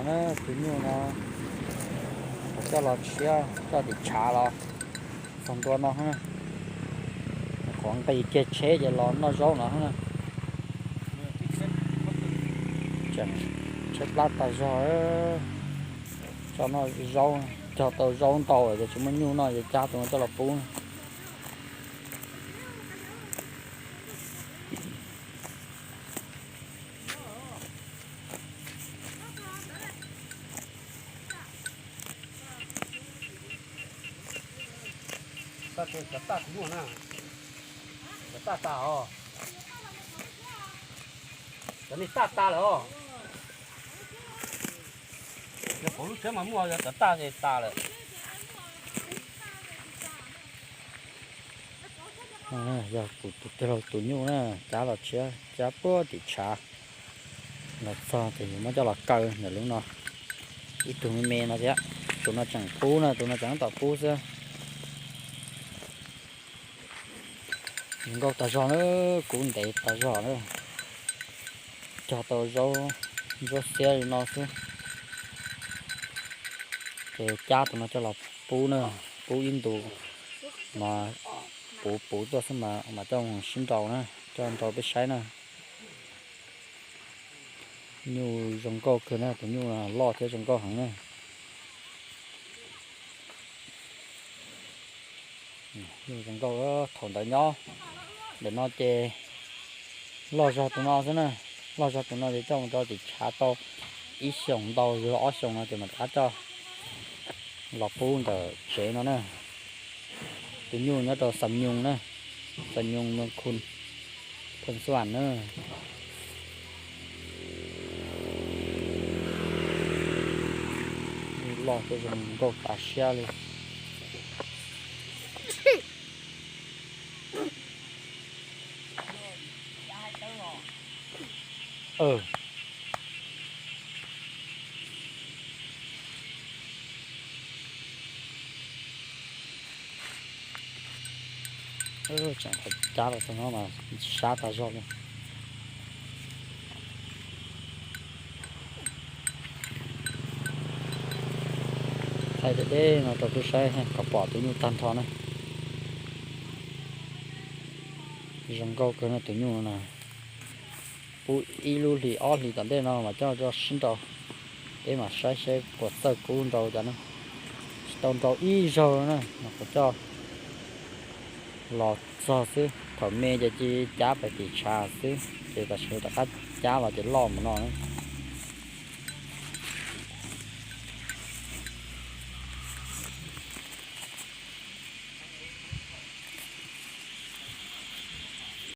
Tus nyuj no coj los tshiab coj tim tshav los txog ntua no na. Qhov nqis kiag tsheb ces los noj zaub no na. Tseem tshaib plab tag zog, coj noj zaub, cog tau zaub ntau ces tsis muaj nyuj noj ces cab tus no coj los pub. Cov taj kuv muaj na, cov taj tas os, cov nej taj tas lawm os. Yog kuv lub tsheb mas muaj, yog cov taj tas lawm. Yog kuv tus tij laug tus nyuj na, cab los tshiab, cab puag tim tshav los txog ces yus muab coj los kaw ntawm lub no. Ib tug me me no thiab, tus no tseem qub na, tus no tseem tab tom qub xwb. Zoo nkauj tag zog na, kub ntev tag zog na. Cog tau zaub ntsuab xiab li no xwb. Ces cab tus no coj los pub na, pub ib ntus mas puv puv tuaj xwb mas coj mus sib nraus na, coj nraus peb saib na. Nyuj zoo nkauj kawg na, tus nyuj loj thiab zoo nkauj heev na. Nyuj zoo nkauj, thaum ntawd nyob ntawm no ces loj zog tus no xwb na, loj zog tus no ces coj mus rau tim tshav tau ib xyoos ntau, yog ob xyoos no ces mam rov qab coj los pub ntawm tsev no na. Tus nyuj nyob rau Xam Nyoos na, Xam Nyoos, Moos Khum, Phoos Xuam na. Loj thiab zoo nkauj tas siab li. Tseem cab los txog no mas sab tas zog li. Thaij deb deb no rau peb saib kom pom tus nyuj tag nrho na. Zoo nkauj kawg no tus nyuj no na. Pub ib lub hlis ob hlis tom ntej no mas coj coj sib nraus, peb mam saib saib puas txawj kub nraus cas na. Tsis tau nraus ib zaug na mas qhov coj los txog xwb, thaum me ces cia li cab pais tim tshav xwb, ces tam sim rov qab cab los ces loj mus no.